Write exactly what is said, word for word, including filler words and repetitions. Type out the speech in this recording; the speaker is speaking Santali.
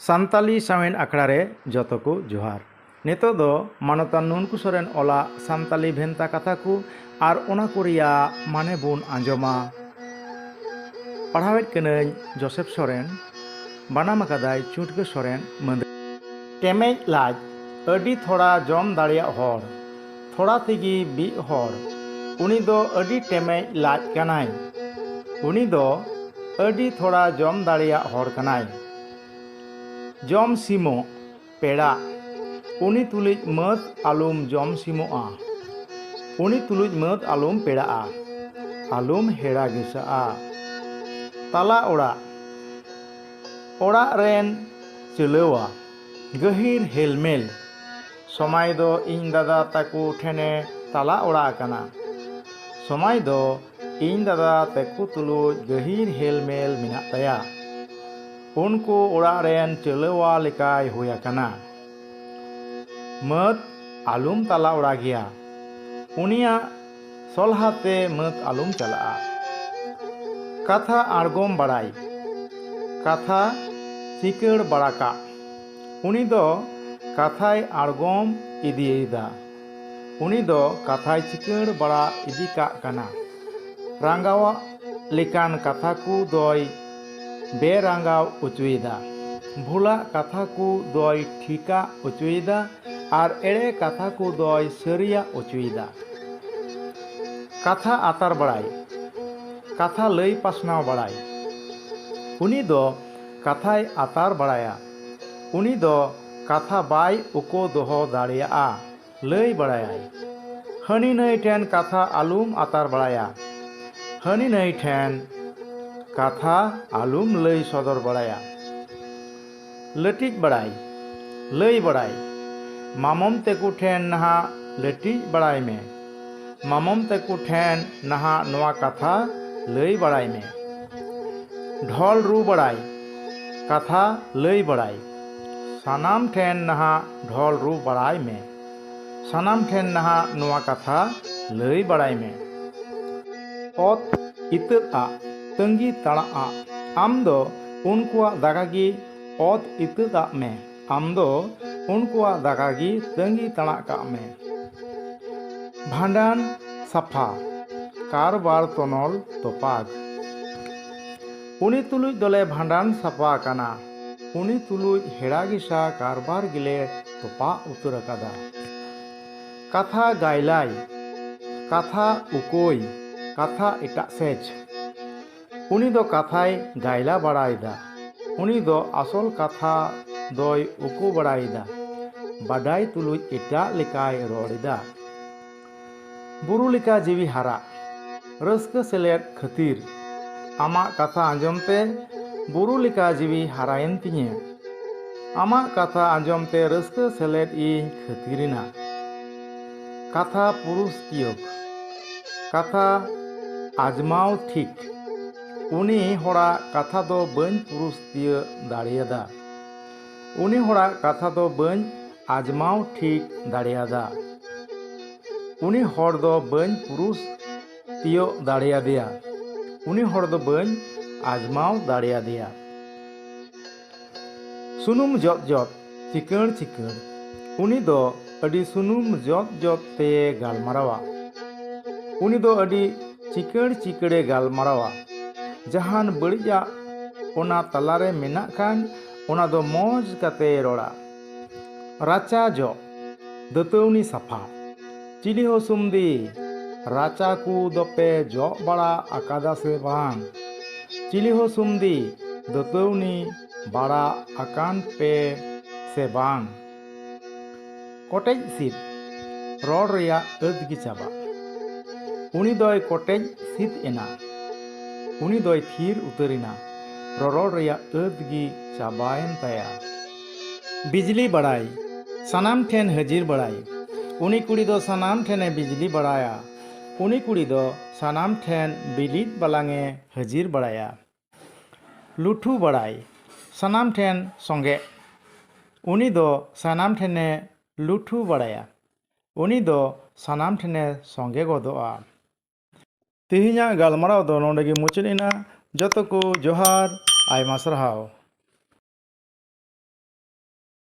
ᱥᱟᱱᱛᱟᱞᱤ ᱥᱟᱶᱦᱮᱫ ᱟᱠᱷᱲᱟ ᱨᱮ ᱡᱚᱛᱚ ᱠᱚ ᱡᱚᱦᱟᱨ᱾ ᱱᱤᱛᱚᱜ ᱫᱚ ᱢᱟᱱᱚᱛᱟᱱ ᱱᱩᱱᱠᱩ ᱥᱚᱨᱮᱱ ᱚᱞᱟᱜ ᱥᱟᱱᱛᱟᱞᱤ ᱵᱷᱮᱱᱛᱟ ᱠᱟᱛᱷᱟ ᱠᱚ ᱟᱨ ᱚᱱᱟ ᱠᱚ ᱨᱮᱭᱟᱜ ᱢᱟᱱᱮ ᱵᱚᱱ ᱟᱸᱡᱚᱢᱟ᱾ ᱯᱟᱲᱦᱟᱣᱮᱫ ᱠᱟᱹᱱᱟᱹᱧ ᱡᱳᱥᱮᱯ ᱥᱚᱨᱮᱱ, ᱵᱟᱱᱟᱢ ᱟᱠᱟᱫᱟᱭ ᱪᱩᱴᱠᱟᱹ ᱥᱚᱨᱮᱱ ᱢᱟᱹᱫᱟᱹᱲᱤᱭᱟᱹ᱾ ᱴᱮᱢᱮᱡ ᱞᱟᱡ ᱟᱹᱰᱤ ᱛᱷᱚᱲᱟ ᱡᱚᱢ ᱫᱟᱲᱮᱭᱟᱜ ᱦᱚᱲ, ᱛᱷᱚᱲᱟ ᱛᱮᱜᱮ ᱵᱤᱜ ᱦᱚᱲ, ᱩᱱᱤ ᱫᱚ ᱟᱹᱰᱤ ᱴᱮᱢᱮᱡ ᱞᱟᱡ ᱠᱟᱱᱟᱭ᱾ ᱩᱱᱤ ᱫᱚ ᱟᱹᱰᱤ ᱛᱷᱚᱲᱟ ᱡᱚᱢ ᱫᱟᱲᱮᱭᱟᱜ ᱦᱚᱲ ᱠᱟᱱᱟᱭ᱾ ᱡᱚᱢ ᱥᱤᱢᱚᱜ, ᱯᱮᱲᱟ᱾ ᱩᱱᱤ ᱛᱩᱞᱩᱡ ᱢᱟᱹᱫ ᱟᱞᱚᱢ ᱡᱚᱢ ᱥᱤᱢᱚᱜᱼᱟ᱾ ᱩᱱᱤ ᱛᱩᱞᱩᱡ ᱢᱟᱹᱫ ᱟᱞᱚᱢ ᱯᱮᱲᱟᱜᱼᱟ᱾ ᱟᱞᱚᱢ ᱦᱮᱲᱟ ᱜᱮᱥᱟᱜᱼᱟ᱾ ᱛᱟᱞᱟ ᱚᱲᱟᱜ᱾ ᱚᱲᱟᱜ ᱨᱮᱱ ᱪᱟᱹᱞᱟᱹᱣᱟ᱾ ᱜᱟᱹᱦᱤᱨ ᱦᱮᱞᱢᱮᱞ᱾ ᱥᱚᱢᱟᱭ ᱫᱚ ᱤᱧ ᱫᱟᱫᱟ ᱛᱟᱠᱚ ᱴᱷᱮᱱᱮ ᱛᱟᱞᱟ ᱚᱲᱟᱜ ᱟᱠᱟᱱᱟ᱾ ᱥᱚᱢᱟᱭ ᱫᱚ ᱤᱧ ᱫᱟᱫᱟ ᱛᱟᱠᱚ ᱛᱩᱞᱩᱡ ᱜᱟᱹᱦᱤᱨ ᱦᱮᱞᱢᱮᱞ ᱢᱮᱱᱟᱜ ᱛᱟᱭᱟ᱾ ᱩᱱᱠᱩ ᱚᱲᱟᱜ ᱨᱮᱱ ᱪᱟᱹᱞᱟᱹᱣᱟ ᱞᱮᱠᱟᱭ ᱦᱩᱭ ᱟᱠᱟᱱᱟ᱾ ᱢᱟᱹᱫ ᱟᱞᱚᱢ ᱛᱟᱞᱟ ᱚᱲᱟᱜᱮᱭᱟ᱾ ᱩᱱᱤᱭᱟᱜ ᱥᱚᱞᱦᱟ ᱛᱮ ᱢᱟᱹᱫ ᱟᱞᱚᱢ ᱪᱟᱞᱟᱜᱼᱟ᱾ ᱠᱟᱛᱷᱟ ᱟᱬᱜᱚᱢ ᱵᱟᱲᱟᱭ᱾ ᱠᱟᱛᱷᱟ ᱪᱤᱠᱟᱹᱲ ᱵᱟᱲᱟ ᱠᱟᱜ᱾ ᱩᱱᱤ ᱫᱚ ᱠᱟᱛᱷᱟᱭ ᱟᱬᱜᱚᱢ ᱤᱫᱤᱭᱮᱫᱟ᱾ ᱩᱱᱤ ᱫᱚ ᱠᱟᱛᱷᱟᱭ ᱪᱤᱠᱟᱹᱲ ᱵᱟᱲᱟ ᱤᱫᱤ ᱠᱟᱜ ᱠᱟᱱᱟ᱾ ᱨᱟᱸᱜᱟᱣᱟᱜ ᱞᱮᱠᱟᱱ ᱠᱟᱛᱷᱟ ᱠᱚ ᱫᱚᱭ ᱵᱮᱨᱟᱸᱜᱟᱣ ᱚᱪᱚᱭᱮᱫᱟ᱾ ᱵᱷᱩᱞᱟᱜ ᱠᱟᱛᱷᱟ ᱠᱚ ᱫᱚᱭ ᱴᱷᱤᱠᱟᱜ ᱚᱪᱚᱭᱮᱫᱟ ᱟᱨ ᱮᱲᱮ ᱠᱟᱛᱷᱟ ᱠᱚ ᱫᱚᱭ ᱥᱟᱹᱨᱤᱭᱟᱜ ᱚᱪᱚᱭᱮᱫᱟ᱾ ᱠᱟᱛᱷᱟ ᱟᱛᱟᱨ ᱵᱟᱲᱟᱭ᱾ ᱠᱟᱛᱷᱟ ᱞᱟᱹᱭ ᱯᱟᱥᱱᱟᱣ ᱵᱟᱲᱟᱭ᱾ ᱩᱱᱤ ᱫᱚ ᱠᱟᱛᱷᱟᱭ ᱟᱛᱟᱨ ᱵᱟᱲᱟᱭᱟ᱾ ᱩᱱᱤ ᱫᱚ ᱠᱟᱛᱷᱟ ᱵᱟᱭ ᱩᱠᱩ ᱫᱚᱦᱚ ᱫᱟᱲᱮᱭᱟᱜᱼᱟ᱾ ᱞᱟᱹᱭ ᱵᱟᱲᱟᱭᱟᱭ᱾ ᱦᱟᱹᱱᱤ ᱱᱟᱹᱭ ᱴᱷᱮᱱ ᱠᱟᱛᱷᱟ ᱟᱞᱚᱢ ᱟᱛᱟᱨ ᱵᱟᱲᱟᱭᱟ᱾ ᱦᱟᱹᱱᱤ ᱱᱟᱹᱭ ᱴᱷᱮᱱ ᱠᱟᱛᱷᱟ ᱟᱞᱚᱢ ᱞᱟᱹᱭ ᱥᱚᱫᱚᱨ ᱵᱟᱲᱟᱭᱟ᱾ ᱞᱟᱹᱴᱤᱡ ᱵᱟᱲᱟᱭ, ᱞᱟᱹᱭ ᱵᱟᱲᱟᱭ᱾ ᱢᱟᱢᱚᱢ ᱛᱮᱠᱚ ᱴᱷᱮᱱ ᱱᱟᱦᱟᱜ ᱞᱟᱹᱴᱤᱡ ᱵᱟᱲᱟᱭ ᱢᱮ᱾ ᱢᱟᱢᱚᱢ ᱛᱮᱠᱚ ᱴᱷᱮᱱ ᱱᱟᱦᱟᱜ ᱱᱚᱣᱟ ᱠᱟᱛᱷᱟ ᱞᱟᱹᱭ ᱵᱟᱲᱟᱭ ᱢᱮ᱾ ᱰᱷᱚᱞ ᱨᱩ ᱵᱟᱲᱟᱭ, ᱠᱟᱛᱷᱟ ᱞᱟᱹᱭ ᱵᱟᱲᱟᱭ᱾ ᱥᱟᱱᱟᱢ ᱴᱷᱮᱱ ᱱᱟᱦᱟᱜ ᱰᱷᱚᱞ ᱨᱩ ᱵᱟᱲᱟᱭ ᱢᱮ᱾ ᱥᱟᱱᱟᱢ ᱴᱷᱮᱱ ᱱᱟᱦᱟᱜ ᱱᱚᱣᱟ ᱠᱟᱛᱷᱟ ᱞᱟᱹᱭ ᱵᱟᱲᱟᱭ ᱢᱮ᱾ ᱚᱛ ᱤᱛᱟᱹᱫ ᱟᱜ, ᱛᱟᱺᱜᱤ ᱛᱟᱲᱟᱜ ᱟᱜ᱾ ᱟᱢ ᱫᱚ ᱩᱱᱠᱩᱣᱟᱜ ᱫᱟᱜᱟ ᱜᱮ ᱚᱛ ᱤᱛᱟᱹᱫ ᱟᱜ ᱢᱮ᱾ ᱟᱢ ᱫᱚ ᱩᱱᱠᱩᱣᱟᱜ ᱫᱟᱠᱟ ᱜᱮ ᱛᱟᱺᱜᱤ ᱛᱟᱲᱟᱜ ᱠᱟᱜ ᱢᱮ᱾ ᱵᱷᱟᱸᱰᱟᱱ ᱥᱟᱯᱷᱟ, ᱠᱟᱨᱵᱟᱨ ᱛᱚᱱᱚᱞ ᱛᱚᱯᱟᱜ᱾ ᱩᱱᱤ ᱛᱩᱞᱩᱡ ᱫᱚᱞᱮ ᱵᱷᱟᱸᱰᱟᱱ ᱥᱟᱯᱷᱟ ᱟᱠᱟᱱᱟ᱾ ᱩᱱᱤ ᱛᱩᱞᱩᱡ ᱦᱮᱲᱟ ᱜᱮᱥᱟ ᱠᱟᱨᱵᱟᱨ ᱜᱮᱞᱮ ᱛᱚᱯᱟᱜ ᱩᱛᱟᱹᱨ ᱟᱠᱟᱫᱟ᱾ ᱠᱟᱛᱷᱟ ᱜᱟᱭᱞᱟᱭ, ᱠᱟᱛᱷᱟ ᱩᱠᱩᱭ, ᱠᱟᱛᱷᱟ ᱮᱴᱟᱜ ᱥᱮᱡ᱾ ᱩᱱᱤ ᱫᱚ ᱠᱟᱛᱷᱟᱭ ᱜᱟᱭᱞᱟ ᱵᱟᱲᱟᱭᱮᱫᱟ᱾ ᱩᱱᱤ ᱫᱚ ᱟᱥᱚᱞ ᱠᱟᱛᱷᱟ ᱫᱚᱭ ᱩᱠᱩ ᱵᱟᱲᱟᱭᱮᱫᱟ᱾ ᱵᱟᱰᱟᱭ ᱛᱩᱞᱩᱡ ᱮᱴᱟᱜ ᱞᱮᱠᱟᱭ ᱨᱚᱲ ᱮᱫᱟ᱾ ᱵᱩᱨᱩ ᱞᱮᱠᱟ ᱡᱤᱣᱤ ᱦᱟᱨᱟᱜ᱾ ᱨᱟᱹᱥᱠᱟᱹ ᱥᱮᱞᱮᱫ ᱠᱷᱟᱹᱛᱤᱨ᱾ ᱟᱢᱟᱜ ᱠᱟᱛᱷᱟ ᱟᱸᱡᱚᱢ ᱛᱮ ᱵᱩᱨᱩ ᱞᱮᱠᱟ ᱡᱤᱣᱤ ᱦᱟᱨᱟᱭᱮᱱ ᱛᱤᱧᱟᱹ᱾ ᱟᱢᱟᱜ ᱠᱟᱛᱷᱟ ᱟᱸᱡᱚᱢ ᱛᱮ ᱨᱟᱹᱥᱠᱟᱹ ᱥᱮᱞᱮᱫ ᱤᱧ ᱠᱷᱟᱹᱛᱤᱨᱮᱱᱟ᱾ ᱠᱟᱛᱷᱟ ᱯᱩᱨᱩᱥ ᱛᱤᱭᱳᱜ᱾ ᱠᱟᱛᱷᱟ ᱟᱡᱽᱢᱟᱣ ᱴᱷᱤᱠ᱾ ᱩᱱᱤ ᱦᱚᱲᱟᱜ ᱠᱟᱛᱷᱟ ᱫᱚ ᱵᱟᱹᱧ ᱯᱩᱨᱩᱥ ᱛᱤᱭᱟᱹᱜ ᱫᱟᱲᱮᱭᱟᱫᱟ᱾ ᱩᱱᱤ ᱦᱚᱲᱟᱜ ᱠᱟᱛᱷᱟ ᱫᱚ ᱵᱟᱹᱧ ᱟᱡᱽᱢᱟᱣ ᱴᱷᱤᱠ ᱫᱟᱲᱮᱭᱟᱫᱟ᱾ ᱩᱱᱤ ᱦᱚᱲ ᱫᱚ ᱵᱟᱹᱧ ᱯᱩᱨᱩᱥ ᱛᱤᱭᱳᱜ ᱫᱟᱲᱮᱭᱟᱫᱮᱭᱟ᱾ ᱩᱱᱤ ᱦᱚᱲ ᱫᱚ ᱵᱟᱹᱧ ᱟᱡᱽᱢᱟᱣ ᱫᱟᱲᱮᱭᱟᱫᱮᱭᱟ᱾ ᱥᱩᱱᱩᱢ ᱡᱚᱫ ᱡᱚᱫ, ᱪᱤᱠᱟᱹᱲ ᱪᱤᱠᱟᱹᱲ᱾ ᱩᱱᱤ ᱫᱚ ᱟᱹᱰᱤ ᱥᱩᱱᱩᱢ ᱡᱚᱫ ᱡᱚᱫ ᱛᱮᱭᱮ ᱜᱟᱞᱢᱟᱨᱟᱣᱟ᱾ ᱩᱱᱤ ᱫᱚ ᱟᱹᱰᱤ ᱪᱤᱠᱟᱹᱲ ᱪᱤᱠᱟᱹᱲᱮ ᱜᱟᱞᱢᱟᱨᱟᱣᱟ᱾ ᱡᱟᱦᱟᱱ ᱵᱟᱹᱲᱤᱡᱟᱜ ᱚᱱᱟ ᱛᱟᱞᱟᱨᱮ ᱢᱮᱱᱟᱜ ᱠᱷᱟᱱ, ᱚᱱᱟ ᱫᱚ ᱢᱚᱡᱽ ᱠᱟᱛᱮᱭ ᱨᱚᱲᱟ᱾ ᱨᱟᱪᱟ ᱡᱚᱜ, ᱫᱟᱹᱛᱟᱹᱣᱱᱤ ᱥᱟᱯᱷᱟ᱾ ᱪᱤᱞᱤ ᱦᱚᱸ ᱥᱩᱢᱫᱤ, ᱨᱟᱪᱟ ᱠᱚ ᱫᱚᱯᱮ ᱡᱚᱜ ᱵᱟᱲᱟ ᱟᱠᱟᱫᱟ ᱥᱮ ᱵᱟᱝ? ᱪᱤᱞᱤ ᱦᱚᱸ ᱥᱩᱢᱫᱤ, ᱫᱟᱹᱛᱟᱹᱣᱱᱤ ᱵᱟᱲᱟ ᱟᱠᱟᱱ ᱯᱮ ᱥᱮ ᱵᱟᱝ? ᱠᱚᱴᱮᱡ ᱥᱤᱫ, ᱨᱚᱲ ᱨᱮᱭᱟᱜ ᱟᱹᱫ ᱜᱮ ᱪᱟᱵᱟ᱾ ᱩᱱᱤ ᱫᱚᱭ ᱠᱚᱴᱮᱡ ᱥᱤᱫ ᱮᱱᱟ᱾ ᱩᱱᱤ ᱫᱚᱭ ᱛᱷᱤᱨ ᱩᱛᱟᱹᱨ ᱮᱱᱟ᱾ ᱨᱚᱨᱚᱲ ᱨᱮᱭᱟᱜ ᱟᱹᱫ ᱜᱮ ᱪᱟᱵᱟᱭᱮᱱ ᱛᱟᱭᱟ᱾ ᱵᱤᱡᱽᱞᱤ ᱵᱟᱲᱟᱭ, ᱥᱟᱱᱟᱢ ᱴᱷᱮᱱ ᱦᱟᱹᱡᱤᱨ ᱵᱟᱲᱟᱭ᱾ ᱩᱱᱤ ᱠᱩᱲᱤ ᱫᱚ ᱥᱟᱱᱟᱢ ᱴᱷᱮᱱᱮ ᱵᱤᱡᱽᱞᱤ ᱵᱟᱲᱟᱭᱟ᱾ ᱩᱱᱤ ᱠᱩᱲᱤ ᱫᱚ ᱥᱟᱱᱟᱢ ᱴᱷᱮᱱ ᱵᱤᱞᱤᱫ ᱵᱟᱞᱟᱝ ᱮ ᱦᱟᱹᱡᱤᱨ ᱵᱟᱲᱟᱭᱟ᱾ ᱞᱩᱴᱷᱩ ᱵᱟᱲᱟᱭ, ᱥᱟᱱᱟᱢ ᱴᱷᱮᱱ ᱥᱚᱸᱜᱮ᱾ ᱩᱱᱤ ᱫᱚ ᱥᱟᱱᱟᱢ ᱴᱷᱮᱱᱮ ᱞᱩᱴᱷᱩ ᱵᱟᱲᱟᱭᱟ᱾ ᱩᱱᱤ ᱫᱚ ᱥᱟᱱᱟᱢ ᱴᱷᱮᱱᱮ ᱥᱚᱸᱜᱮ ᱜᱚᱫᱚᱜᱼᱟ᱾ ᱛᱮᱦᱮᱧᱟᱜ ᱜᱟᱞᱢᱟᱨᱟᱣ ᱫᱚ ᱱᱚᱰᱮ ᱜᱮ ᱢᱩᱪᱟᱹᱫ ᱮᱱᱟ᱾ ᱡᱚᱛᱚ ᱠᱚ ᱡᱚᱦᱟᱨ, ᱟᱭᱢᱟ ᱥᱟᱨᱦᱟᱣ᱾